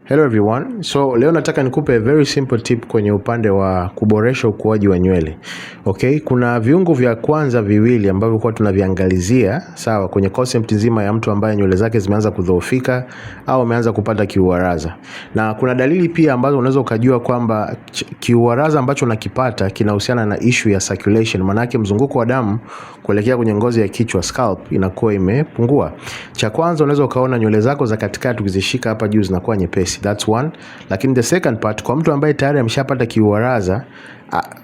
Hello everyone. So leo nataka nikupe a very simple tip kwenye upande wa kuboresha ukuaji wa nywele. Okay, kuna viungo vya kwanza viwili ambavyo kwa tunaviangalizia, sawa, kwenye concept nzima ya mtu ambaye nywele zake zimeanza kudhoofika au ameanza kupata kiuaraza. Na kuna dalili pia ambazo unaweza ukajua kwamba kiuaraza ambacho unakipata kinahusiana na issue ya circulation, maana yake mzunguko wa damu kuelekea kwenye ngozi ya kichwa scalp inakuwa imepungua. Cha kwanza unaweza ukaona nywele zako za katikati ukizishika hapa juu zinakuwa nyepesi. That's one. Lakini the second part, kwa mtu ambaye tayari ameshapata kiuaraza,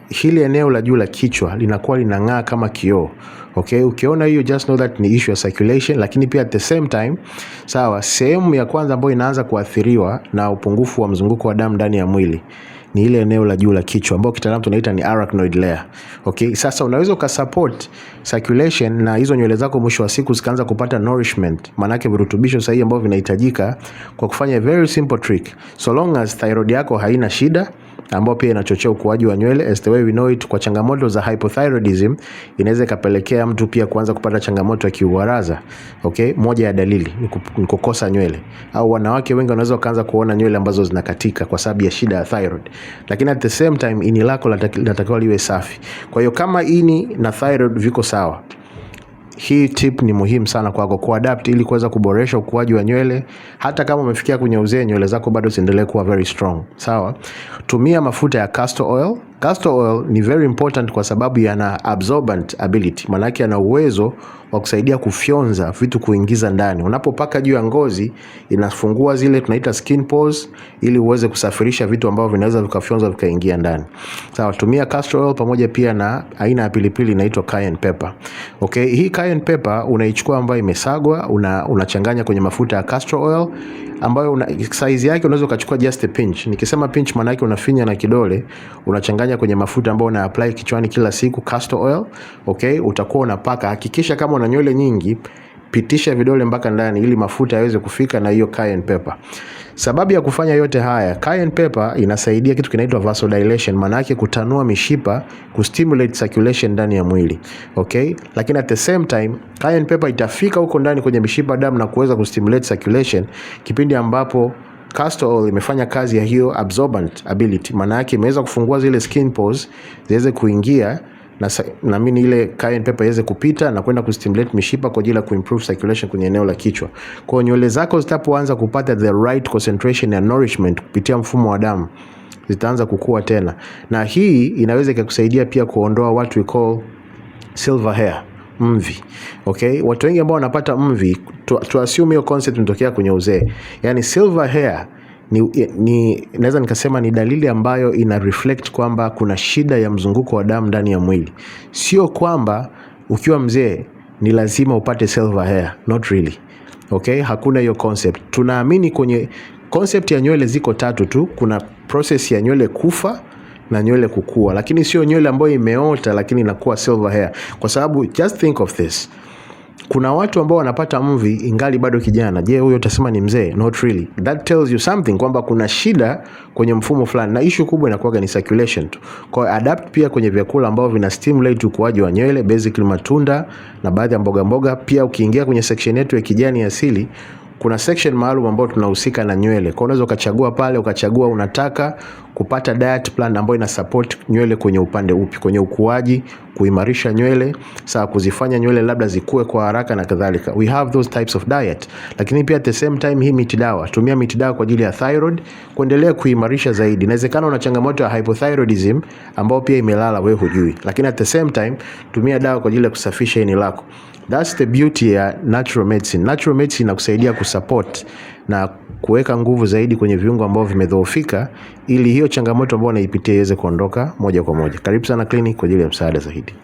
hili eneo la juu la kichwa linakuwa linang'aa kama kioo. Okay, ukiona hiyo just know that ni issue ya circulation, lakini pia at the same time, sawa, sehemu ya kwanza ambayo inaanza kuathiriwa na upungufu wa mzunguko wa damu ndani ya mwili ni ile eneo la juu la kichwa ambao kitaalamu tunaita ni arachnoid layer. Okay, sasa unaweza ukasupport circulation na hizo nywele zako mwisho wa siku zikaanza kupata nourishment, maanake virutubisho sahihi ambavyo vinahitajika kwa kufanya a very simple trick. So long as thyroid yako haina shida ambayo pia inachochea ukuaji wa nywele, as the way we know it, kwa changamoto za hypothyroidism inaweza ikapelekea mtu pia kuanza kupata changamoto ya kiuaraza. Okay, moja ya dalili ni kukosa nywele, au wanawake wengi wanaweza wakaanza kuona nywele ambazo zinakatika kwa sababu ya shida ya thyroid. Lakini at the same time ini lako linatakiwa liwe safi. Kwa hiyo kama ini na thyroid viko sawa, hii tip ni muhimu sana kwako kuadapt ili kuweza kuboresha ukuaji wa nywele. Hata kama umefikia kwenye uzee, nywele zako bado ziendelee kuwa very strong. Sawa, tumia mafuta ya castor oil. Castor oil ni very important kwa sababu yana absorbent ability, maana yake yana uwezo wa kusaidia kufyonza vitu kuingiza ndani. Unapopaka juu ya ngozi, inafungua zile tunaita skin pores, ili uweze kusafirisha vitu ambavyo vinaweza vikafyonza vikaingia ndani. Sawa, tumia castor oil pamoja pia na aina ya pilipili inaitwa cayenne pepper. Okay, hii cayenne pepper unaichukua ambayo imesagwa, unachanganya kwenye mafuta ya castor oil ambayo size yake unaweza ukachukua just a pinch. Nikisema pinch maana yake unafinya na kidole, unachanganya kwenye mafuta ambayo una apply kichwani kila siku castor oil. Okay, utakuwa unapaka. Hakikisha kama una nywele nyingi, pitisha vidole mpaka ndani ili mafuta yaweze kufika na hiyo cayenne pepper. Sababu ya kufanya yote haya, cayenne pepper inasaidia kitu kinaitwa vasodilation, maana yake kutanua mishipa, kustimulate circulation ndani ya mwili. Okay? Lakini at the same time, cayenne pepper itafika huko ndani kwenye mishipa damu na kuweza kustimulate circulation kipindi ambapo castor oil imefanya kazi ya hiyo absorbent ability, maana yake imeweza kufungua zile skin pores ziweze kuingia na mimi ile cayenne pepper iweze kupita na kwenda kustimulate mishipa kwa ajili ya kuimprove circulation kwenye eneo la kichwa. Kwa hiyo nywele zako zitapoanza kupata the right concentration ya nourishment kupitia mfumo wa damu, zitaanza kukua tena, na hii inaweza ikakusaidia pia kuondoa what we call silver hair, mvi. Okay, watu wengi ambao wanapata mvi, to assume hiyo concept inatokea kwenye uzee. Yani silver hair ni naweza nikasema ni dalili ambayo ina reflect kwamba kuna shida ya mzunguko wa damu ndani ya mwili. Sio kwamba ukiwa mzee ni lazima upate silver hair, not really. Okay, hakuna hiyo concept. Tunaamini kwenye concept ya nywele ziko tatu tu. Kuna process ya nywele kufa na nywele kukua, lakini sio nywele ambayo imeota lakini inakuwa silver hair, kwa sababu just think of this, kuna watu ambao wanapata mvi ingali bado kijana. Je, huyo utasema ni mzee? Not really. That tells you something kwamba kuna shida kwenye mfumo fulani, na issue kubwa inakuwa ni circulation tu. Kwa hiyo adapt pia kwenye vyakula ambavyo vina stimulate ukuaji wa nywele, basically matunda na baadhi ya mboga mboga. Pia ukiingia kwenye section yetu ya Kijani Asili, kuna section maalum ambayo tunahusika na nywele. Kwa unaweza ukachagua pale, ukachagua unataka kupata diet plan ambayo ina support nywele kwenye upande upi, kwenye ukuaji, kuimarisha nywele, sawa, kuzifanya nywele labda zikue kwa haraka na kadhalika. We have those types of diet. Lakini pia at the same time hii miti dawa, tumia miti dawa kwa ajili ya thyroid kuendelea kuimarisha zaidi. Inawezekana una changamoto ya hypothyroidism ambayo pia imelala wewe hujui. Lakini at the same time tumia dawa kwa ajili ya kusafisha ini lako. That's the beauty ya natural medicine. Natural medicine inakusaidia kusupport na kuweka nguvu zaidi kwenye viungo ambavyo vimedhoofika ili hiyo changamoto ambayo unaipitia iweze kuondoka moja kwa moja. Karibu sana clinic kwa ajili ya msaada zaidi.